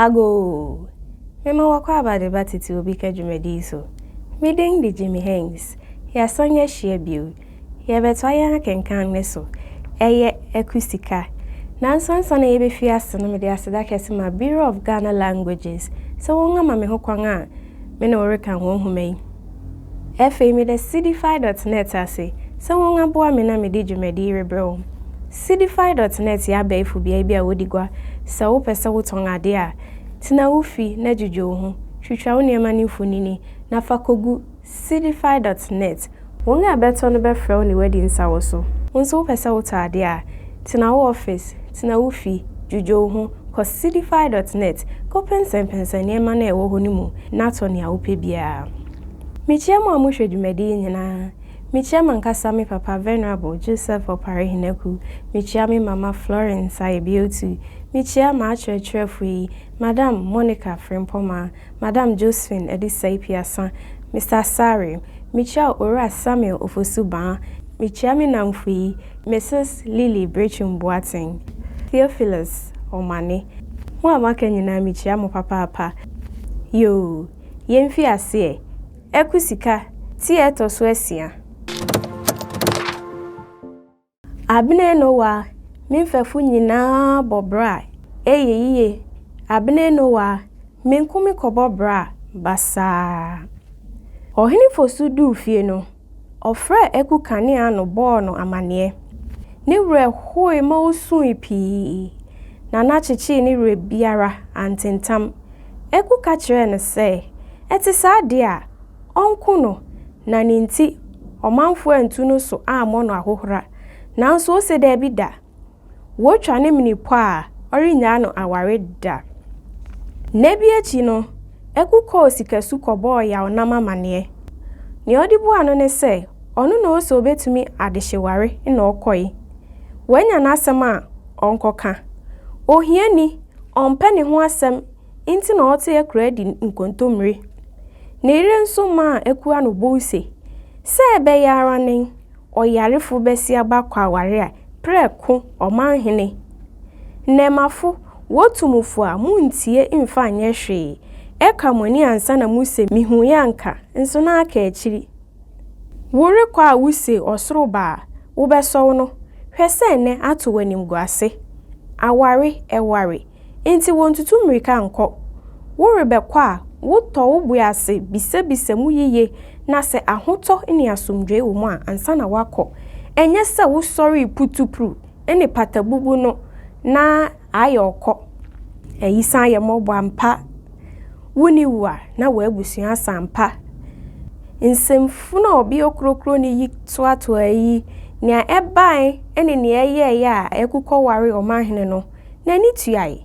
Agoo! Mema w'akwaaba de ba Tete Obi Ka dwumadi yi so. Me din de Jimmy Haynes. Yɛasan ahyia bio. Yɛrebɛtoa yɛn akenkan no so. Ɛyɛ Akusika. Nanso ansa na yɛbɛfi ase no, mede aseda kɛse ma Bureau of Ghana Languages sɛ wɔama me ho kwan a me ne wo reka wɔn nhoma yi. Afei meda Sidify dot net ase sɛ wɔaboa me na mede dwumadi yi rebrɛ wo. Sidify dot net yɛ abɛɛfo beae bi a wodi gua. Sɛ wopɛ sɛ wotɔn ade a, tena wo fi na dwudwo wo ho, twitwa wo nneɛma no mfonini na fa kogu Sidify dot net. Wɔn a ɛbɛtɔ no bɛfrɛ wo ne wo adi nsawoso. Wo nso wopɛ sɛ wotɔ ade a, tena wo office, tena wo fi, dwudwo wo ho, kɔ Sidify dot net kɔpɛnsɛmpɛnsɛn nneɛma no a ɛwɔ hɔ no mu na tɔ nea wopɛ biara. Mikyia mo a mohwɛ dwumadi yi nyinaa. Mikyia m'ankasa me papa Venerable Joseph Opare Henaku. Mikyia me mama Florence Ayebiotu. Mikyia m'akyerɛkyerɛfo yi, Madam Monica Frimpongmaa, Madam Josephine Adisai Piasa, Mister Asare. Mikyia Owura Samuel Ofosu Baa. Mikyia me nnamfo yi, Mrs. Lily Britchum Boateng, Theophilus Omane. Mo a moaka nyinaa mikyia mo papaapa. Yoo! Yemfi ase ɛ. Aku sika, ti a ɛtɔ so asia. Abena Noah, me mfɛfo nyinaa bɔ bra a, ɛyɛ yiye. Abena Noah, me nko mekɔbɔ bra basaa. Ɔhene Fosu duu fie no, ɔfrɛɛ Aku kanea ano bɔɔ no amanneɛ. Ne werɛ hoe ma osui pii. Nana kyekyee ne werɛ biara antentam. Aku ka kyerɛɛ no sɛ, ɛte saa de a, ɔnko no, na ne nti ɔmanfo antu no so ammɔ no ahohora. Nanso ose daabi da. Wotwa ne mene po a, ɔrennyaa no aware da. Nna bi akyi no, Aku kɔɔ Sikasu kɔbɔɔ Yawnam amanneɛ. Nea ɔde buaa no ne sɛ, ɔno na ose obetumi adehyeware na ɔkɔe. Wanya n'asɛm a ɔnkɔka. Ohiani, ɔmpɛ ne ho asɛm nti na ɔte akuraa di nkontommire. Ne yere nso maa akua no bow se, sɛ ɛbɛyɛ ara nen, ɔyarefo basiaba kɔ aware a, prɛko ɔmanhene. Nnɛɛmafo, wotu mo fo a, muntie mfa nyɛ hwee. Ɛka mo ani ansa na muse mihui anka, nso na aka akyiri. Worekɔ a wuse ɔsoro ba a, wobɛsɔw no, hwɛ sɛ nnɛ ato wo animguase. Aware, ɛware, enti wontutu mmirika nkɔ. Worebɛkɔ a, wotɔ wo bo ase bisabisa mu yiye na sɛ ahotɔ ne asomdwoe wɔ mu a ansa na woakɔ. Ɛnyɛ sɛ wosɔree putupru ne patabubu no na ayɛ ɔkɔ. Ayisan yɛ mmɔbɔ ampa. Wonni wu a, na w'abusua asa ampa. Nsɛmfunu a ɔbea okurokuroni yi toatoaa yi, nea ɛbae ne nea ɛyɛe a Aku kɔwaree ɔmanhene no, n'ani tuae.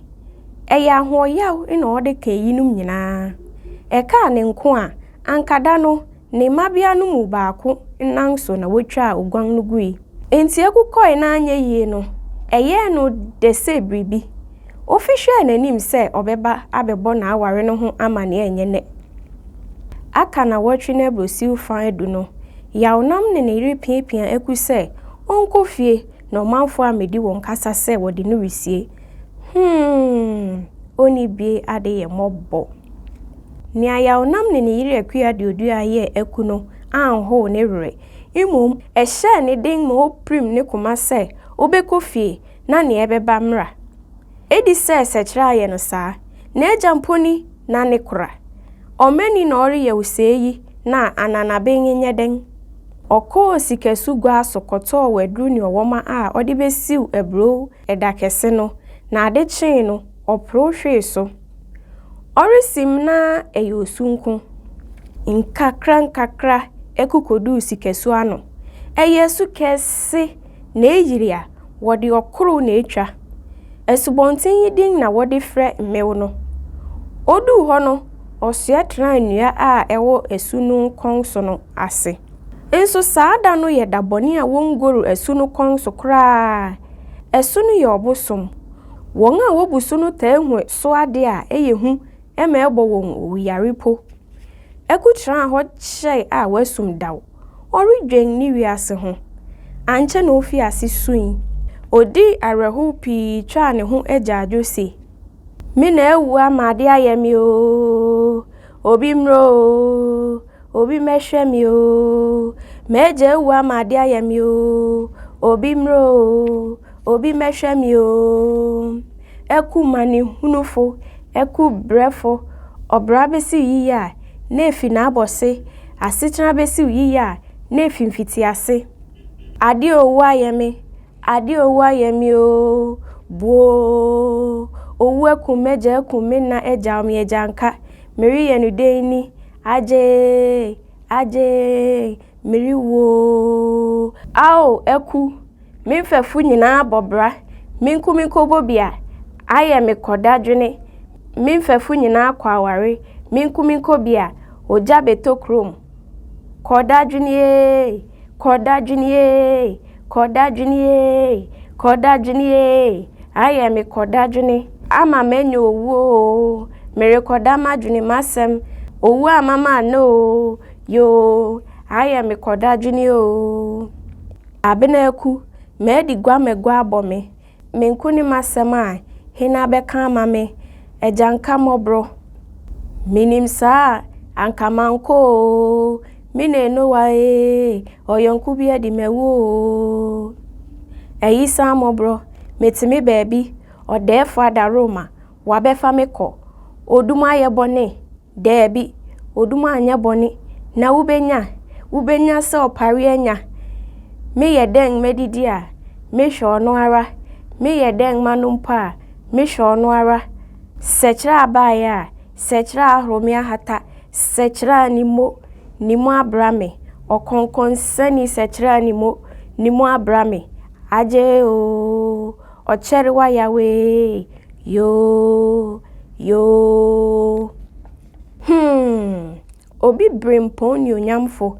Ɛyɛ ahoɔyaw na ɔde ka eyinom nyinaa. Ɛkaa ne nko a, anka da no, Ne mmabea no mu baako nan so na wotwaa oguan no gui. Enti Aku kɔe na anyɛ yie no, ɛyɛɛ no dɛ sɛ biribi. Ofi hwɛɛ n'anim sɛ ɔbɛba abɛbɔ n'aware no ho amanneɛ ɛnyɛ nnɛ. Aka nnawɔtwe na aburosiw fã adu no, Yawnam ne ne yere piapiaa Aku sɛ ɔnkɔ fie na ɔmanfoɔ ammɛdi wɔn kasa sɛ wɔde no resie. Hmm, onnibie ade yɛ mmɔbɔ. Nea Yawnam ne ne yere Akua Duodua yɛɛ Aku no anhow ne werɛ. Mmom, ɛhyɛɛ ne den ma opirim ne koma sɛ obekɔ fie na nea ɛbɛba mmra. Edi sɛ sɛkyerɛ ayɛ no saa. N'agya mpo ni na ne kora. Ɔmanni na ɔreyɛ wo sɛɛ yi na ananaben nyɛ dɛn? Ɔkɔɔ sikasu gua so kɔtɔɔ waduru ne ɔwɔma a ɔde besiw aburow ɛda kɛse no, na ade kyee no, ɔporow hwee so. Ɔresim na ɛyɛ osu nko. Nkakrankakra Aku koduu sikasu ano. Ɛyɛ asu kɛse na eyiri a, wɔde ɔkorow na etwa. Asubɔnten yi din na wɔde frɛ mmew no. Oduu hɔ no, ɔsoɛ tenaa nnua a ɛwɔ asu no kɔn so no ase. Nso saa da no yɛ da bɔne a wongoru asu no kɔn so koraa. Asu no yɛ ɔbosom. Wɔn a wobu so no taa hu so ade a ɛyɛ hu ma ɛbɔ wɔn owuyare po. Aku traa hɔ kyɛe a wasum daw. Ɔredwen ne wiase ho. Ankyɛ na ofii ase sui. Odii awerɛhow pii twaa ne ho agyaadwo se, Me na awu ama ade ayɛ me oo, obi mmra oo, obi mmɛhwɛ me oo. M'agya awu ama ade ayɛ me oo, obi mmra oo, obi mmɛhwɛ me oo. Aku manehunufo, aku brɛfo, ɔbra bɛsi wo yiye a, na efi n'abɔse, asetena bɛsi wo yiye a, na efi mfitiase. Ade a owu ayɛ me, ade a owu ayɛ me oo, buoo. Owu akum m'agya akum me na agyaw me agyanka. Mereyɛ no dɛn ni? Agyee, agyee, merewu oo. Ao aku, me mfɛfo nyinaa bɔ bra, me nko menkɔbɔ bi a, ayɛ me kɔdadwene. Me mfɛfo nyinaa kɔ aware, me nko menkɔ bi a, ogya bɛtɔ kurom. Kɔdadwene ee, kɔdadwene ee, kɔdadwene ee, kɔdadwene ee, ayɛ me kɔdadwene ama manya owu oo. Merekɔda m'adwene m'asɛm, owu amma manna oo, yoo, ayɛ me kɔdadwene oo. Abena aku, madi gua magua abɔ me. Me nko ne m'asɛm a, hena bɛka ama me? Agyanka mmɔborɔ. Menim saa a, anka mankɔ oo. Me na Enowa ee, ɔyɔnko bi adi m'awu oo. Ayisaa mmɔborɔ, mete me baabi, ɔdɛɛfo adaworoma, wabɛfa me kɔ. Odum ayɛ bɔne? Daabi, odum anyɛ bɔne. Na wobɛnya? Wobɛnya sɛ ɔpare anya. Meyɛ dɛn madidi a, mehwɛ ɔno ara. Meyɛ dɛn manom mpo a, mehwɛ ɔno ara. Sɛkyerɛ abaeɛ a, sɛkyerɛ ahoro me ahata, sɛkyerɛ a ne mo, ne mu abra me. Ɔkɔnkɔnsani sɛkyerɛ a ne mo, ne mu abra me. Agyee oo, ɔkyɛre wayaw ee, yoo, yoo. Hmm, obi berempɔn nuonyamfo,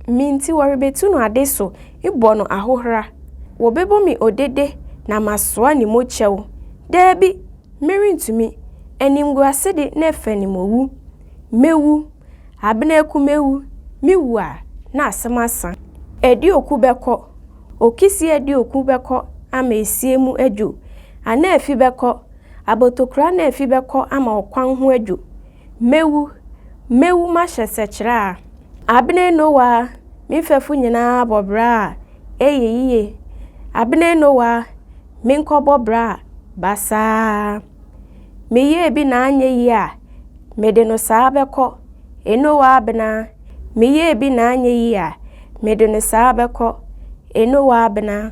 me nti wɔrebetu no ade so bɔ no ahohora. Wɔbɛbɔ me odede na masoa ne mo kyɛw. Daabi, merentumi. Animguase de na ɛfɛ ne mowu. Mewu. Abena aku mewu. Mewu a, na asɛm asa. Aduoku bɛkɔ. Okisi aduoku bɛkɔ ama esie mu adwo. Anaafi bɛkɔ. Abotokura anaafi bɛkɔ ama ɔkwan ho adwo. Mewu. Mewu mahyɛ sɛkyerɛ a. Abena Noa, me mfɛfo nyinaa bɔ bra a, ɛyɛ yiye. Abena Noa, menkɔbɔ bra a, basaa. Meyɛɛ bi na anyɛ yie a, mede no saa bɛkɔ. Enowa Abena, meyɛɛ bi na anyɛ yie a, mede no saa bɛkɔ. Enowa Abena.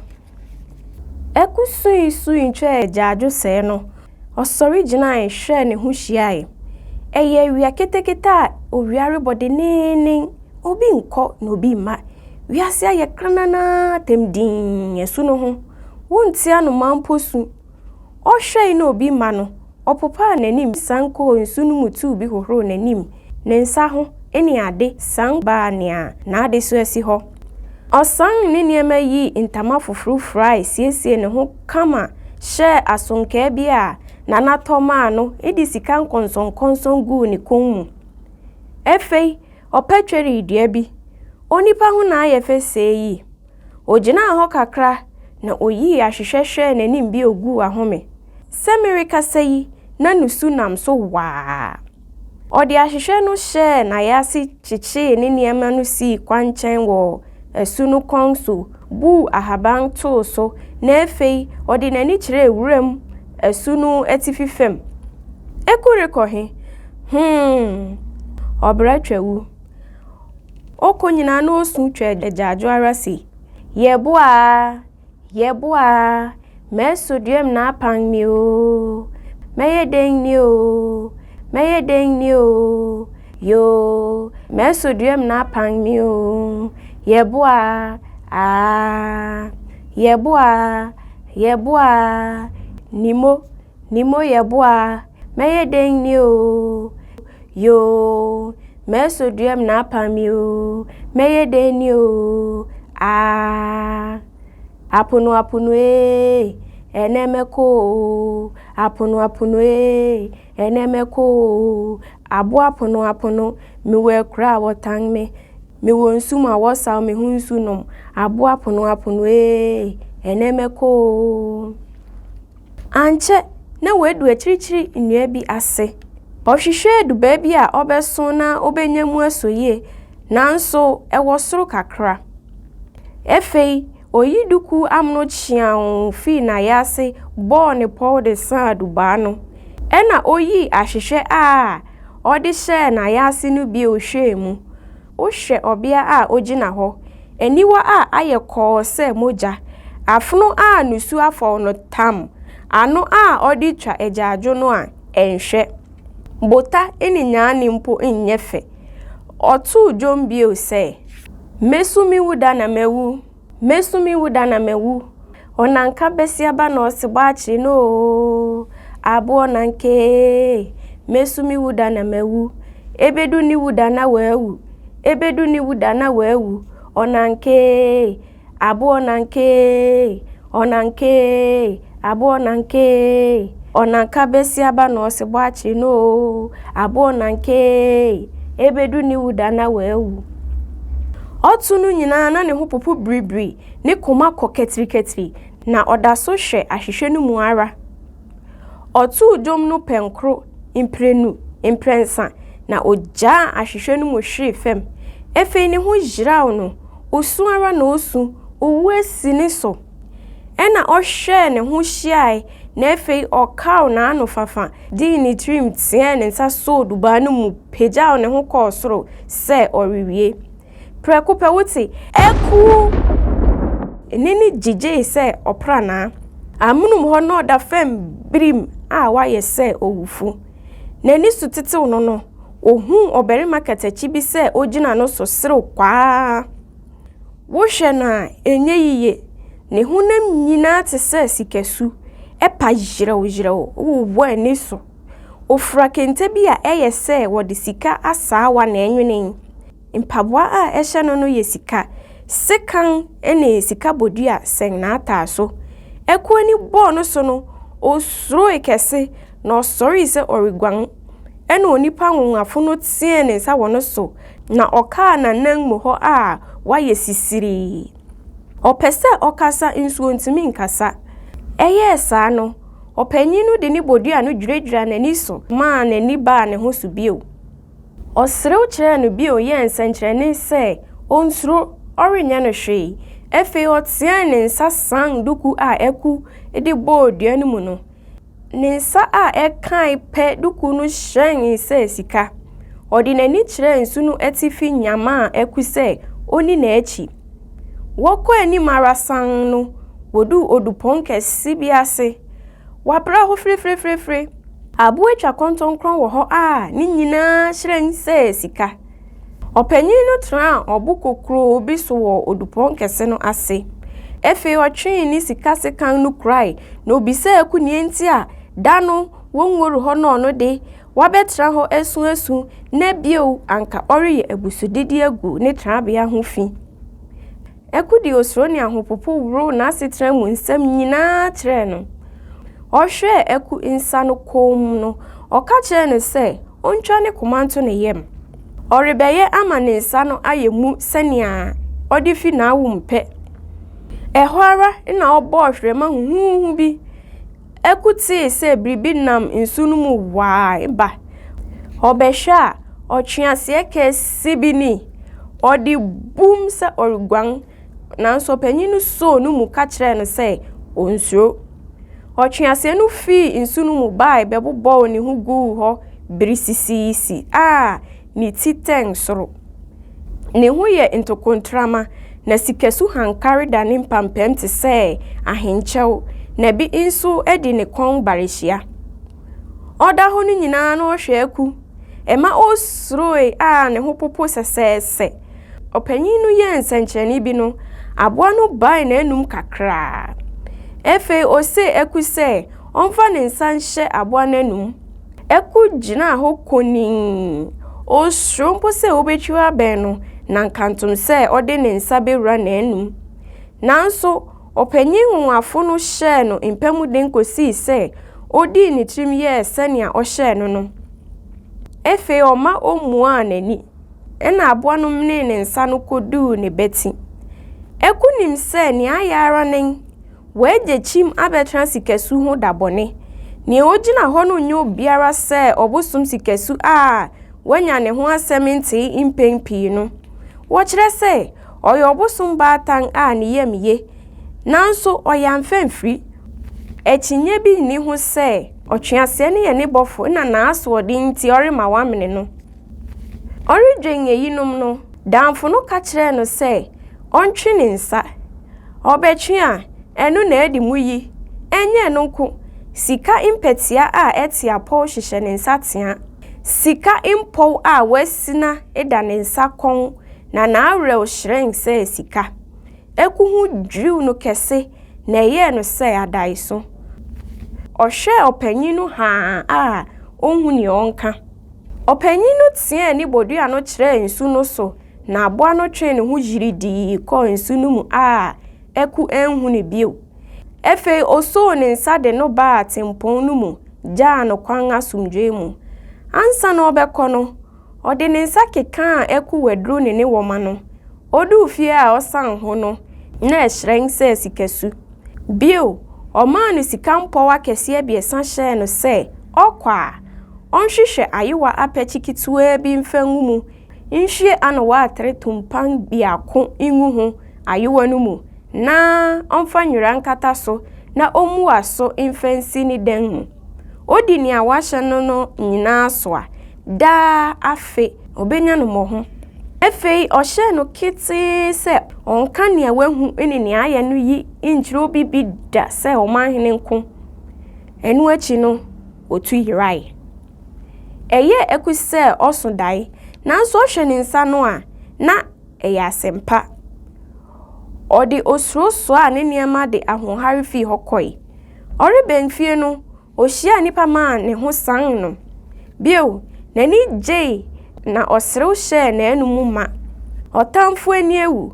Aku sui sui twɛɛ agyaadwo sɛɛ no, ɔsɔre gyinae hwɛɛ ne ho hyiae. Ɛyɛ awia ketekete a owia rebɔ denneennen, obi nkɔ na obi mma. Wiase ayɛ krananaa tɛm dinn asu no ho. Wonte anomaa mpo su. Ɔhwɛe na obi mma no, ɔpopaa n'anim san kɔɔ nsu no mu tuu bi hohoroo n'anim, ne nsa ho ne ade san baa nea n'adesoa si hɔ. Ɔsan ne nneɛma yii ntama foforo furae siesiee ne ho kama hyɛɛ asonkaa bi a Nana tɔ maa no de sika nkɔnsɔnkɔnsɔn guu ne kɔn mu. Afei ɔpɛ tweree dua bi. Onipa ho na ayɛ fɛ sɛɛ yi? Ogyinaa hɔ kakra na oyii ahwehwɛ hwɛɛ n'anim bio guu ahome. Sɛ merekasa yi na nusu nam so waa. Ɔde ahwehwɛ no hyɛɛ n'ayase kyekyee ne nneɛma no sii kwankyɛn wɔ asu no kɔn so buu ahaban too so na afei ɔde n'ani kyerɛɛ wuram asu no atifi fam. Aku rekɔ he? Hmm, ɔbra twa wu. Ɔkɔ nyinaa na osu twa agyaadwo ara se, Yɛboaa! Yɛboaa! M'asu duam na apan me oo, mɛyɛ dɛn ni oo, mɛyɛ dɛn ni oo, yoo, m'asu duam na apan me oo, yɛboaa, aa, yɛboaa, yɛboaa, Nimo, Nimo yɛboaa, mɛyɛ dɛn ni oo, yoo, m'asu duam na apan me oo, mɛyɛ dɛn ni oo, aa. Apono apono ee, ɛnɛ mɛkɔ oo. Apono apono ee, ɛnɛ mɛkɔ oo. Aboa apono apono, mewɔ akura a wɔtan me. Mewɔ nsu mu a wɔsaw me ho nsu nom. Aboa apono apono ee, ɛnɛ mɛkɔ oo. Ankyɛ. na wadu akyirikyiri nnua bi ase. Ɔhwehwɛɛ dubaa bi a ɔbɛso na obenya mu asɔ yie, nanso ɛwɔ soro kakra. Afei, oyii dukuu amono kyeaw fii n'ayaase bɔɔ ne pɔw de saa dubaa no. Ɛnna oyii ahwehwɛ a ɔde hyɛɛ n'ayaase no bio hwɛɛ mu. Wohwɛ ɔbea a ogyina hɔ, aniwa a ayɛ kɔɔ sɛ mogya, afono a nusu afɔw no tam, ano a ɔde twa agyaadwo no a, ɛnhwɛ. Bota ne nyaane mpo nyɛ fɛ. Ɔtoo dwom bio sɛ. Mesu me wu da na mawu, mesu me wu da na mawu. Ɔnanka basiaba na ɔsebɔ akyere no oo, aboɔ nanka ee, mesu me wu da na mawu. Ebedu ne wu da na wawu, ebedu ne wu da na wawu. Ɔnanka ee, aboɔ nanka ee, ɔnanka ee, aboɔ nanka ee. Ɔnanka basiaba na ɔsebɔ akyere no oo, aboɔ nanka ee, ebedu ne wu da na wawu. Ɔto no nyinaa na ne ho popo biribiri, ne koma kɔ katirikatiri, na ɔda so hwɛ ahwehwɛ no mu ara. Ɔtoo dwom no pɛnkoro, mprenu, mprɛnsa, na ogyaa ahwehwɛ no mu hwee fam. Afei ne ho yeraw no, osu ara na osu, owu asi ne so. Ɛnna ɔhwɛɛ ne ho hyiae, na afei ɔkaw n'anofafa, dii ne tirim teɛɛ ne nsa soo dubaa no mu pagyaw ne ho kɔɔ soro sɛ ɔrewie. Prɛko pɛ wote, Akuw! Nne no gyigyee sɛ ɔpranaa. Amonom hɔ na ɔda fam birim a wayɛ sɛ owufo. N'ani so tetew no no, ohuu ɔbarima katakyi bi sɛ ogyina no so serew kwaa. Wohwɛ no a, ɛnyɛ yiye. Ne honam nyinaa te sɛ sikasu, ɛpa yerɛwyerɛw wowɔ ani so. Ofura kente bi a ɛyɛ sɛ wɔde sika asaawa na ɛnwenee. Mpaboa a ɛhyɛ no no yɛ sika. Sekan ne sika bodua sɛn n'ataaso. Akuo ani bɔɔ no so no, osuroe kɛse na ɔsɔree sɛ ɔreguan. Ɛnna onipa nwonwafo no teɛɛ ne nsa wɔ no so na ɔkaa n'anan mu hɔ a wayɛ sisirii. Ɔpɛ sɛ ɔkasa nso ontumi nkasa. Ɛyɛɛ saa no, ɔpanyin no de ne bodua no dwiradwiraa n'ani so maa n'ani baa ne ho so bio. Ɔserew kyerɛɛ no bio yɛɛ nsɛnkyerɛnne sɛ onsuro, ɔrenyɛ no hwee. Afei ɔteɛɛ ne nsa san duku a aku de bɔɔ dua no mu no. Ne nsa a ɛkae pɛ duku no hyerɛnee sɛ sika. Ɔde n'ani kyerɛɛ nsu no atifi nyamaa aku sɛ onni n'akyi. Wɔkɔɔ anim ara sann no, woduu odupɔn kɛse bi ase. Wɔabra hɔ firefirefirefire. Aboa atwa kɔntɔnkrɔn wɔ hɔ a ne nyinaa hyerɛn sɛ sika. Ɔpanyin no tenaa ɔbo kokuroo bi so wɔ odupɔn kɛse no ase. Afei ɔtwee ne sika sekan no kurae na obisaa Aku nea enti a da no wongoru hɔ na ɔno de, wabɛtra hɔ asu asu na bio anka ɔreyɛ abusude de agu ne trabea ho fi. Aku de osuro ne ahopopo woroo n'asetra mu nsɛm nyinaa kyerɛɛ no. Ɔhwɛɛ Aku nsa no komm no, ɔka kyerɛɛ no sɛ ontwa ne koma nto ne yam. Ɔrebɛyɛ ama ne nsa no ayɛ mu sɛnea ɔde fi n'awo mu pɛ. Ɛhɔ ara na ɔbɔɔ hwerɛma huhuuhu bi. Aku tee sɛ biribi nam nsu no mu waa ba. Ɔbɛhwɛ a, ɔtweaseɛ kɛse bi ni. Ɔde bum sɛ ɔreguan, nanso ɔpanyin no soo no mu ka kyerɛɛ no sɛ onsuro. Ɔtweaseɛ no fii nsu no mu bae bɛbobɔw ne ho guu hɔ bere sisiisi a ne ti tɛn soro. Ne ho yɛ ntokontrama, na sikasu hankare da ne mpampam te sɛ ahenkyɛw, na bi nso di ne kɔn barehyia. Ɔda hɔ no nyinaa na ɔhwɛ aku. Ɛma osuroe a ne ho popo sɛsɛɛsɛ. Ɔpanyin no yɛɛ nsɛnkyerɛnne bi no, aboa no bae n'anom kakraa. Afei osee aku sɛ ɔmfa ne nsa nhyɛ aboa no anom. Aku gyinaa hɔ konin. Osuro mpo sɛ wobetwiw abɛn no na nkantom sɛ ɔde ne nsa bewura n'anom. Nanso, ɔpanyin nwonwafo no hyɛɛ no mpa mu den kosii sɛ odii ne tirim yɛɛ sɛnea ɔhyɛɛ no no. Afei ɔma omuaa n'ani. Ɛnna aboa no menee ne nsa no koduu ne bati. Aku nim sɛ nea ayɛ ara nen. W'agya kyim abɛtena sikasu ho da bɔne. Nea ogyina hɔ no nyɛ obiara sɛ ɔbosom sikasu a wɔanya ne ho asɛm ntee mpɛn pii no. Wɔkyerɛ sɛ ɔyɛ ɔbosom baatan a ne yam ye, nanso ɔyɛ amfɛmfiri. Akyinnye bi nni ho sɛ ɔtweaseɛ no yɛ ne bɔfo na n'asoɔden nti ɔrema wɔamene no. Ɔredwen eyinom no, damfo no ka kyerɛɛ no sɛ ɔntwe ne nsa. Ɔbɛtwe a, ɛno na adi mu yi. Ɛnyɛ ɛno nko, sika mpɛtea a ɛte apɔw hyehyɛ ne nsateaa. Sika mpɔw a wɔasina da ne nsa kɔn na n'awerɛw hyerɛn sɛ sika. Aku ho dwiriw no kɛse na ɛyɛɛ no sɛ adaeso. Ɔhwɛɛ ɔpanyin no haa a onhu nea ɔnka. Ɔpanyin no teɛɛ ne bodua no kyerɛɛ nsu no so na aboa no twee ne ho yiridii kɔɔ nsu no mu a Aku anhu no bio. Afei osoo ne nsa de no baa tempɔn no mu gyaa no kwan asomdwoe mu. Ansa na ɔbɛkɔ no, ɔde ne nsa kekaa Aku waduru ne ne wɔma no. Oduu fie a ɔsan ho no, na ɛhyerɛn sɛ sikasu. Bio, ɔmaa no sika mpɔw akɛse abiɛsa hyɛɛ no sɛ ɔkɔ a, ɔnhwehwɛ ayowa apɛkye ketewaa bi mfa ngu mu nhwie anowaatere tumpan biako ngu ho ayowa no mu na ɔmfa nwera nkata so na ommua so mfa nsi ne dan mu. Odi nea wahyɛ no no nyinaa so a, daa afe obenya no mmɔho. Afei ɔhyɛɛ no ketee sɛ ɔnka nea wahu ne nea ayɛ no yi nkyerɛ obi bi da sɛ ɔmanhene nko. Ɛno akyi no, otu yerae. Ɛyɛɛ Aku sɛ ɔso dae, nanso ɔhwɛ ne nsa no a, na ɛyɛ asɛmpa. Ɔde osuro soaa ne nneɛma de ahoɔhare fii hɔ kɔe. Ɔrebɛn fie no, ohyiaa nnipa maa ne ho san no. Bio, n'ani gyei na ɔserew hyɛɛ n'anom ma. Ɔtamfo ani awu.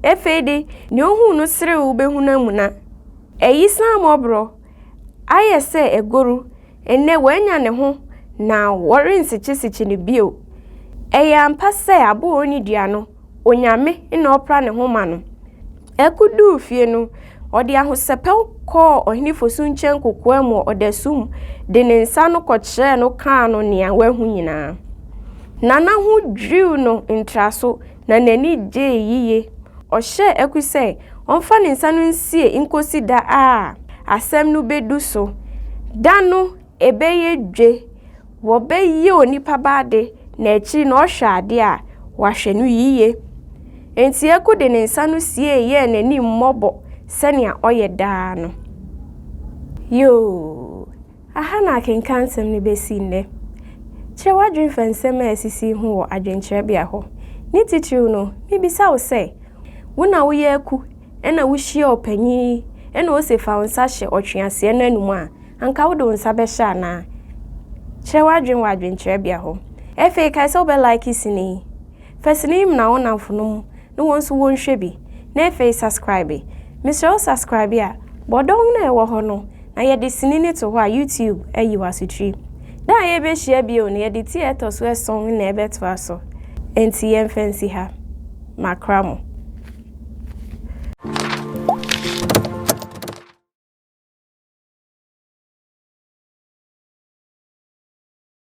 Afei de, nea ohuu no serew behu amuna. Ayisaa mmɔborɔ, ayɛ sɛ agoru. Ɛnnɛ wanya ne ho na wɔrensekyesekye no bio. Ɛyɛ ampa sɛ aboa a onni dua no, Onyame na ɔpra ne ho ma no. Aku duu fie no, ɔde ahosɛpɛw kɔɔ Ɔhene Fosu nkyɛn kokoam wɔ ɔdasu mu de ne nsa no kɔkyerɛɛ no kaa no nea wahu nyinaa. Nana ho dwiriw no ntraso na n'ani gyei yiye. Ɔhyɛɛ Aku sɛ ɔmfa ne nsa no nsie nkosi da a asɛm no bedu so. Da no ɛbɛyɛ dwe. Wɔbɛyɛ onipa ba ade na akyiri no ɔhwɛ ade a, wahwɛ no yiye. Enti Aku de ne nsa no siei yɛɛ n'anim mmɔbɔ sɛnea ɔyɛ daa no. Yoo! Aha na akenkan nsɛm no besi nnɛ. Kyerɛ w'adwene fa nsɛm a asisi yi ho wɔ adwenkyerɛbea hɔ. Ne titiriw no, mibisa wo sɛ, wo na woyɛ aku na wuhyia ɔpanyin yi na ose fa wo nsa hyɛ ɔtweaseɛ no anom a, anka wode wo nsa bɛhyɛ anaa? Kyerɛ w'adwene wɔ adwenkyerɛbea hɔ. Afei kae sɛ wobɛ like sini yi. Fa sini yi mena wo nnamfonom na wɔn nso wɔnhwɛ bi. Na afei subscribe. Mesrɛ wo subscribe a, bɔ dɔn no a ɛwɔ hɔ no na yɛde sini no to hɔ a YouTube ayi wo asotiri. Da a yɛbɛhyia bio no yɛde ti a ɛtɔ so ason na ɛbɛtoa so. Enti yɛmfa nsi ha. Makra mo.